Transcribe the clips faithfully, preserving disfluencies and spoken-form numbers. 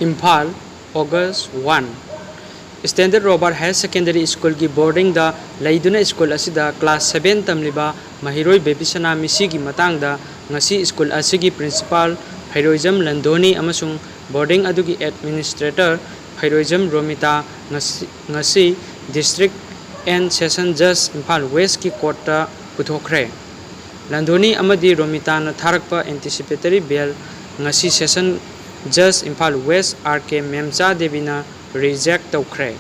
Imphal, August one꯫ Standard Robert Higher Secondary Schoolꯒꯤ boardingꯗ ꯂꯩꯗꯨꯅ school ꯑꯁꯤꯗ class seven ꯇꯝꯂꯤꯕ ꯃꯍꯩꯔꯣꯏ ꯕꯦꯕꯤꯁꯅꯥ ꯃꯤꯁꯤꯒꯤ ꯃꯇꯥꯡꯗ ꯉꯁꯤ ꯁ꯭ꯀꯨꯜ ꯑꯁꯤꯒꯤ principal ꯐꯩꯔꯣꯏꯖꯝ ꯂꯟꯗꯣꯅꯤ ꯑꯃꯁꯨꯡ boarding ꯑꯗꯨꯒꯤ administrator ꯐꯩꯔꯣꯏꯖꯝ ꯔꯣꯃꯤꯇꯥ ꯉꯁꯤ, ꯉꯁꯤ District and Session Judge Imphal Westꯀꯤ courtꯇ ꯄꯨꯊꯣꯛꯈ꯭ꯔꯦ꯫ ꯂꯟꯗꯣꯅꯤ ꯑꯃꯗꯤ ꯔꯣꯃꯤꯇꯥꯅ ꯊꯥꯔꯛꯄ anticipatory bail ꯉꯁꯤ Session Judge Imphal West R K ꯃꯦꯝꯆꯥ ꯗꯦꯕꯤꯅ reject ꯇꯧꯈ꯭ꯔꯦ꯫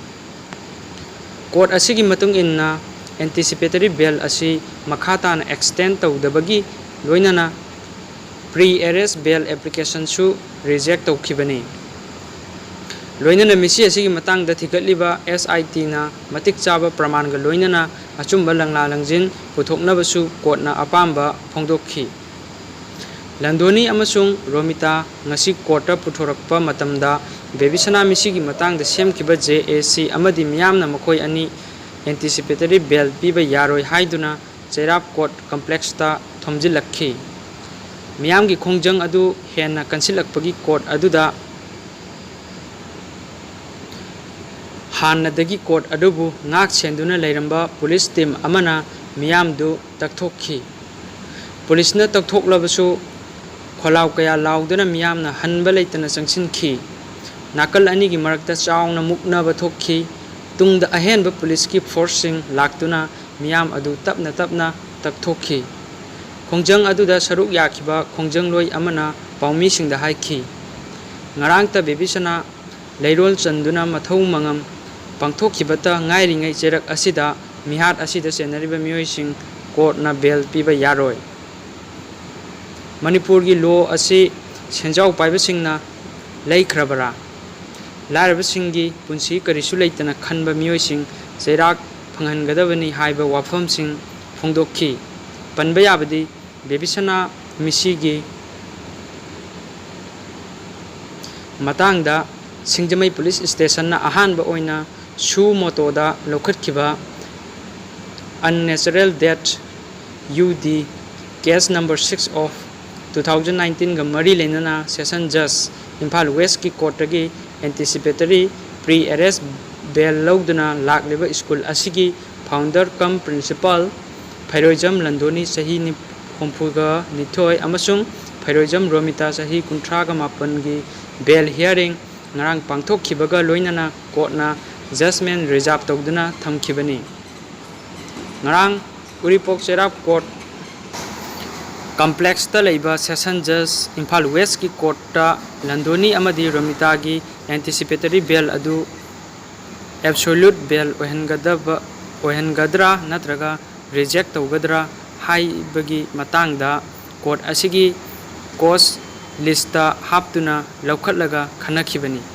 Court ꯑꯁꯤꯒꯤ ꯃꯇꯨꯡ ꯏꯟꯅ anticipatory bail ꯑꯁꯤ ꯃꯈꯥ ꯇꯥꯅ extend ꯇꯧꯗꯕꯒꯤ ꯂꯣꯏꯅꯅ pre-arrest bail applicationꯁꯨ reject ꯇꯧꯈꯤꯕꯅꯤ꯫ ꯂꯣꯏꯅꯅ ꯃꯤꯁꯤ ꯑꯁꯤꯒꯤ ꯃꯇꯥꯡꯗ ꯊꯤꯒꯠꯂꯤꯕ S I Tꯅ ꯃꯇꯤꯛ ꯆꯥꯕ ꯄ꯭ꯔꯃꯥꯟꯒ ꯂꯣꯏꯅꯅ ꯑꯆꯨꯝꯕ ꯂꯪꯂꯥ ꯂꯪꯖꯤꯟ ꯄꯨꯊꯣꯛꯅꯕꯁꯨ courtꯅ ꯑꯄꯥꯝꯕ ꯐꯣꯡꯗꯣꯛꯈꯤ꯫ ꯂꯟꯗꯣꯅꯤ ꯑꯃꯁꯨꯡ ꯔꯣꯃꯤꯇꯥ ꯉꯁꯤ courtꯇ ꯄꯨꯊꯣꯔꯛꯄ ꯃꯇꯝꯗ ꯕꯦꯕꯤꯁꯅꯥ ꯃꯤꯁꯤꯒꯤ ꯃꯇꯥꯡꯗ ꯁꯦꯝꯈꯤꯕ J A C ꯑꯃꯗꯤ ꯃꯤꯌꯥꯝꯅ ꯃꯈꯣꯏ ꯑꯅꯤ anticipatory bail ꯄꯤꯕ ꯌꯥꯔꯣꯏ ꯍꯥꯏꯗꯨꯅ ꯆꯩꯔꯥꯞ court complexꯇ ꯊꯣꯝꯖꯤꯜꯂꯛꯈꯤ꯫ ꯃꯤꯌꯥꯝꯒꯤ ꯈꯣꯡꯖꯪ ꯑꯗꯨ ꯍꯦꯟꯅ ꯀꯟꯁꯤꯜꯂꯛꯄꯒꯤ court ꯑꯗꯨꯗ ꯍꯥꯟꯅꯗꯒꯤ court ꯑꯗꯨꯕꯨ ꯉꯥꯛ ꯁꯦꯟꯗꯨꯅ ꯂꯩꯔꯝꯕ police team ꯑꯃꯅ ꯃꯤꯌꯥꯝꯗꯨ ꯇꯛꯊꯣꯛꯈꯤ꯫ Policeꯅ ꯇꯛꯊꯣꯛꯂꯕꯁꯨ ꯈꯣꯜꯂꯥꯎ ꯀꯌꯥ ꯂꯥꯎꯗꯨꯅ ꯃꯤꯌꯥꯝꯅ ꯍꯟꯕ ꯂꯩꯇꯅ ꯆꯪꯁꯤꯟꯈꯤ꯫ ꯅꯥꯀꯜ ꯑꯅꯤꯒꯤ ꯃꯔꯛꯇ ꯆꯥꯎꯅ ꯃꯨꯛꯅꯕ ꯊꯣꯛꯈꯤ꯫ ꯇꯨꯡꯗ ꯑꯍꯦꯟꯕ policeꯀꯤ forceꯁꯤꯡ ꯂꯥꯛꯇꯨꯅ ꯃꯤꯌꯥꯝ ꯑꯗꯨ ꯇꯞꯅ ꯇꯞꯅ ꯇꯛꯊꯣꯛꯈꯤ꯫ ꯈꯣꯡꯖꯪ ꯑꯗꯨꯗ ꯁꯔꯨꯛ ꯌꯥꯈꯤꯕ ꯈꯣꯡꯖꯪꯂꯣꯏ ꯑꯃꯅ ꯄꯥꯎꯃꯤꯁꯤꯡꯗ ꯍꯥꯏꯈꯤ, "ꯉꯔꯥꯡꯇ ꯕꯦꯕꯤꯁꯅꯥ ꯂꯩꯔꯣꯜ ꯆꯟꯗꯨꯅ ꯃꯊꯧ ꯃꯉꯝ ꯄꯥꯡꯊꯣꯛꯈꯤꯕꯇ ꯉꯥꯏꯔꯤꯉꯩ ꯆꯩꯔꯛ ꯑꯁꯤꯗ, ꯃꯤꯍꯥꯠ ꯑꯁꯤꯗ ꯆꯦꯟꯅꯔꯤꯕ ꯃꯤꯑꯣꯏꯁꯤꯡ courtꯅ bail ꯄꯤꯕ ꯌꯥꯔꯣꯏ꯫ ꯃꯅꯤꯄꯨꯔꯒꯤ law ꯑꯁꯤ ꯁꯦꯟꯖꯥꯎ ꯄꯥꯏꯕꯁꯤꯡꯅ ꯂꯩꯈ꯭ꯔꯕꯔꯥ? ꯂꯥꯏꯔꯕꯁꯤꯡꯒꯤ ꯄꯨꯟꯁꯤ ꯀꯔꯤꯁꯨ ꯂꯩꯇꯅ ꯈꯟꯕ ꯃꯤꯑꯣꯏꯁꯤꯡ ꯆꯩꯔꯥꯛ ꯐꯪꯍꯟꯒꯗꯕꯅꯤ" ꯍꯥꯏꯕ ꯋꯥꯐꯝꯁꯤꯡ ꯐꯣꯡꯗꯣꯛꯈꯤ꯫ ꯄꯟꯕ ꯌꯥꯕꯗꯤ, ꯕꯦꯕꯤꯁꯅꯥ ꯃꯤꯁꯤꯒꯤ ꯃꯇꯥꯡꯗ ꯁꯤꯡꯖꯃꯩ police stationꯅ ꯑꯍꯥꯟꯕ ꯑꯣꯏꯅ suo motoꯗ ꯂꯧꯈꯠꯈꯤꯕ unnatural death, U D, case number six of two thousand ꯅꯥꯏꯟꯇꯤꯟꯒ ꯃꯔꯤ ꯂꯩꯅꯅ Session Judge Imphal Westꯀꯤ courtꯇꯒꯤ anticipatory pre-arrest bail ꯂꯧꯗꯨꯅ ꯂꯥꯛꯂꯤꯕ school ꯑꯁꯤꯒꯤ founder cum principal ꯐꯩꯔꯣꯏꯖꯝ ꯂꯟꯗꯣꯅꯤ ꯆꯍꯤ ꯅꯤ-, ꯍꯨꯝꯐꯨꯒ ꯅꯤꯊꯣꯏ ꯑꯃꯁꯨꯡ ꯐꯩꯔꯣꯏꯖꯝ ꯔꯣꯃꯤꯇꯥ ꯆꯍꯤ ꯀꯨꯟꯊ꯭ꯔꯥꯒ ꯃꯥꯄꯟꯒꯤ bail hearing ꯉꯔꯥꯡ ꯄꯥꯡꯊꯣꯛꯈꯤꯕꯒ ꯂꯣꯏꯅꯅ courtꯅ judgment reserve ꯇꯧꯗꯨꯅ ꯊꯝꯈꯤꯕꯅꯤ꯫ ꯉꯔꯥꯡ ꯎꯔꯤꯄꯣꯛ ꯆꯩꯔꯥꯛ court complexꯇ ꯂꯩꯕ Session Judge ꯏꯝꯐꯥꯜ Westꯀꯤ courtꯇ ꯂꯟꯗꯣꯅꯤ ꯑꯃꯗꯤ ꯔꯣꯃꯤꯇꯥꯒꯤ anticipatory bail ꯑꯗꯨ absolute bail ꯑꯣꯏꯍꯟꯒꯗꯕ, ꯑꯣꯏꯍꯟꯒꯗ꯭ꯔꯥ ꯅꯠꯇ꯭ꯔꯒ reject ꯇꯧꯒꯗ꯭ꯔꯥ ꯍꯥꯏꯕꯒꯤ ꯃꯇꯥꯡꯗ court ꯑꯁꯤꯒꯤ cause listꯇ ꯍꯥꯞꯇꯨꯅ ꯂꯧꯈꯠꯂꯒ ꯈꯟꯅꯈꯤꯕꯅꯤ꯫